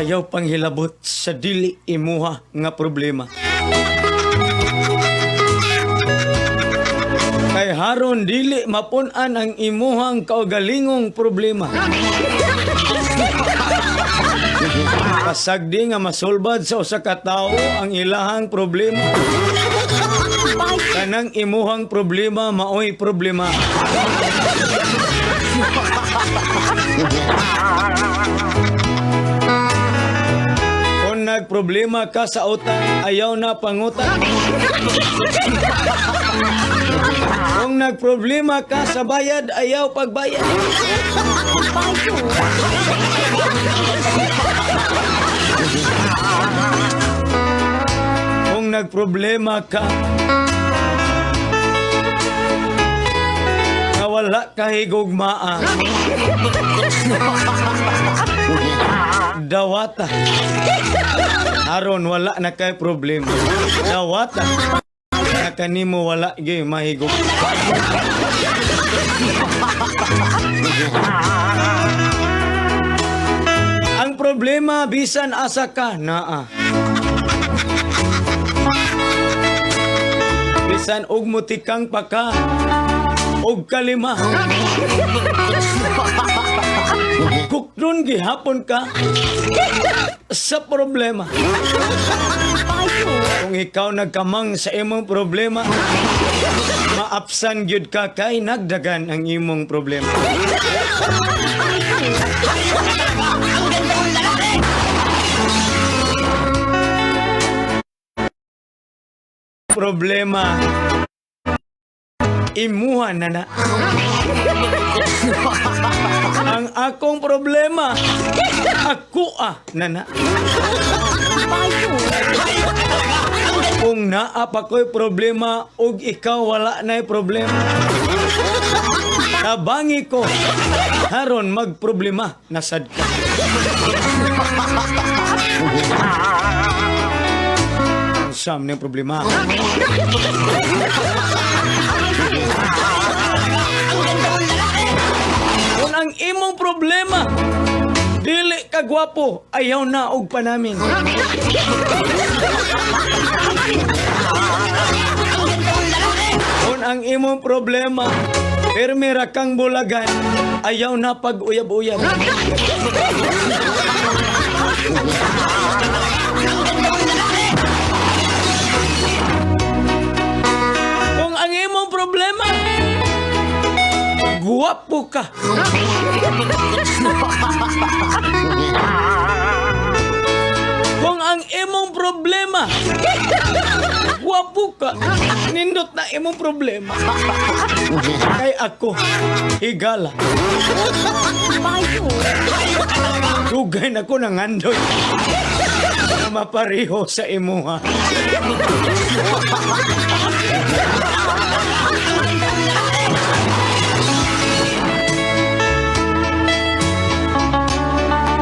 Ayaw panghilabot sa dili imuha nga problema. Kay haron dili mapun-an ang imuhang kaugalingong problema. Kasagdi nga masulbad sa usa ka tawo ang ilahang problema. Kanang imuhang problema maoy problema. Kung nagproblema ka sa utang, ayaw na pangutang. Kung nagproblema ka sa bayad, ayaw pagbayad. Kung nagproblema ka nga wala ka higugmaa, dawata. Aron wala na kay problema. Dawata. Na kanimo wala gyud mahigug. Ang problema bisan asa ka naa. Bisan og mutikang pa ka og kalima. Kukdon gihapon ka sa problema. Kung ikaw nagkamang sa imong problema, maapsan gyud ka kay nagdagan ang imong problema. Problema imuha na na. Ang akong problema, ako na na. Kung naa pa ko'y problema ug ikaw wala na'y problema, tabangi ko haron magproblema na sad ka. Ang siyam ng problema. Kung ang imong problema, dili ka gwapo, ayaw na og panamin. Kung ang imong problema, pirmi ra kang bulagan, ayaw na pag-uyab-uyab. Kung ang imong problema, guwapo ka. Kung ang imong problema, guwapo ka, nindot na imong problema. Kay ako, higala. Dugay na ko nangandoy na mapareho sa imuha.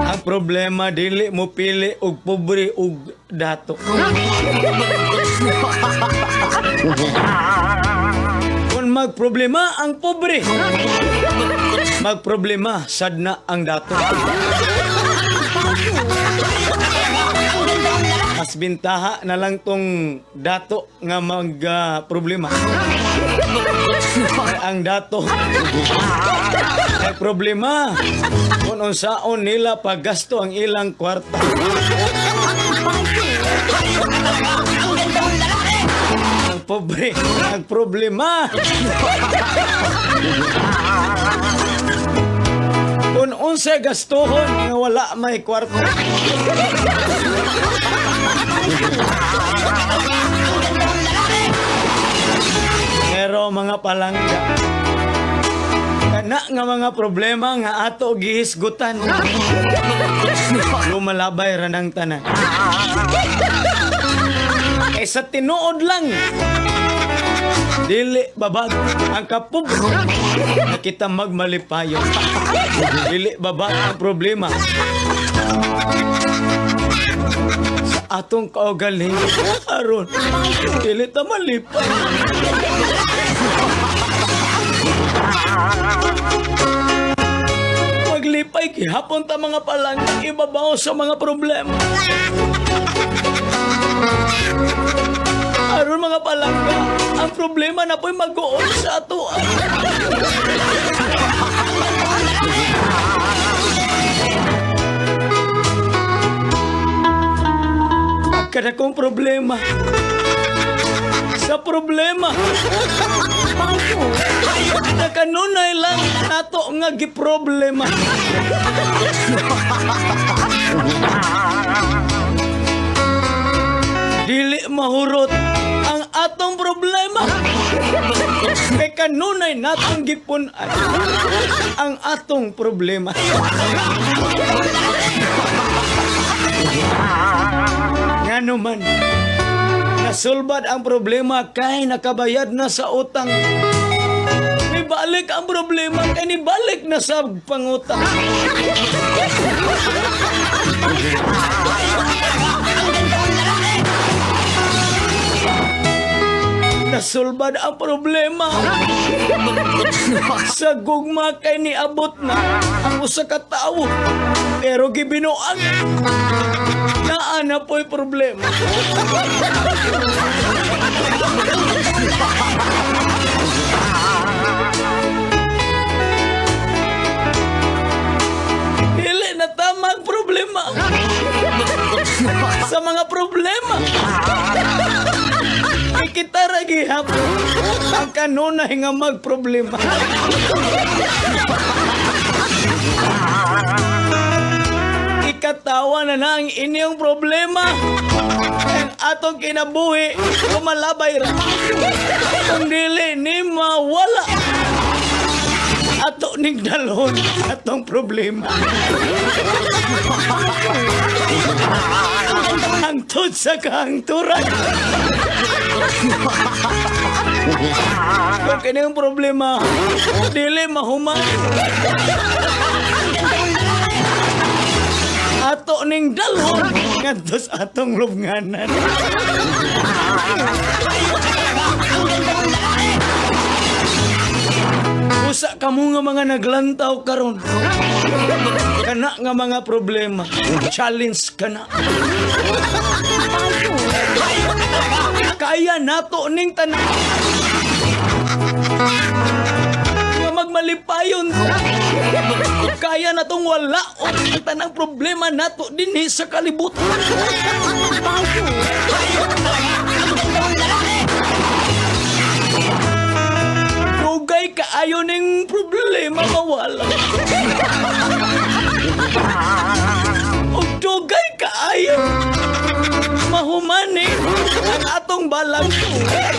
Ang problema dili mo pili og pobre og dato. Kung magproblema ang pobre, magproblema sad na ang dato. Mas bintaha na lang tong dato nga mag problema. Ang dato ay problema kung unsaon nila paggasto ang ilang kwarta. Ang pobre, ang problema. Kung unsay gastuhon nga wala may kwarta. Pero mga palangga, kana nga mga problema nga ato gihisgutan, lumalabay ra ng tanan. Eh sa tinuod lang, dili babag ang kapobre na kita magmalipayon. Dili babag ang problema sa atong kaugaling aron dili ta malipay. Maglipay gihapon ta, mga palangga, ibabaw sa mga problema. Aron, mga palangga, ang problema na po'y mag-uol sa ato. Kada kong problema. Sa problema. Nakanunay lang nato nga giproblema. Dili mahurot ang atong problema. Kay kanunay natong gipun-an ang atong problema. Ngano man, nasulbad ang problema kay nakabayad na sa utang. Nibalik ang problema kay nibalik na sa pangutang. Nasulbad ang problema sa gugma kay niabot na ang usa ka tawo. Pero gibinuang naa na po'y problema. Dili na tama ang problema. Sa mga problema. Kay kita ra gihapon ang kanunay nga magproblema. Ikatawa na na ang inyong problema. Ang atong kinabuhi, kumalabay ra. Kung dili ni mawala, ato ning dalhon atong problema. Hangtod sa kahangturan. Kung kini ang problema, dili mahuman, ato ning dalhon ngadto sa atong lubnganan. Usa kamo nga mga naglantaw karon. Kana nga mga problema, challenge kana. Kaya nato ning tanan nga magmalipayon ta. Kaya natong wala ang tanang problema nato dinhi sa kalibutan. Dugay kaayo ning problema mawala. Ug dugay kaayo mahumani ang atong balag,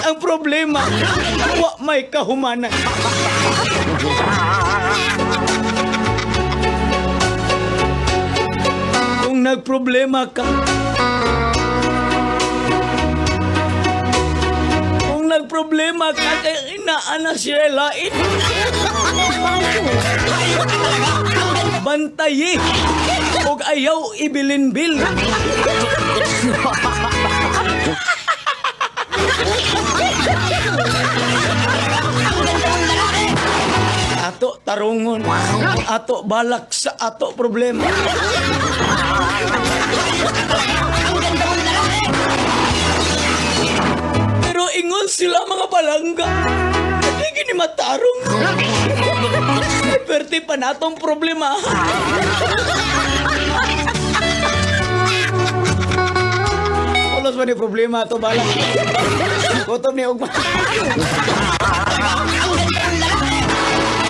ang problema wa may kahumanan. Kung nagproblema ka, kung nagproblema ka kay inaa na siya lain, bantayi og ayaw ibilinbil. Ato tarungon, ato balak sa ato problema. Pero ingon sila, mga palangga, hindi gini matarong. Ay, perti pa natong problema. Ulos ba ni problema ato balak? Gutom ni ugma.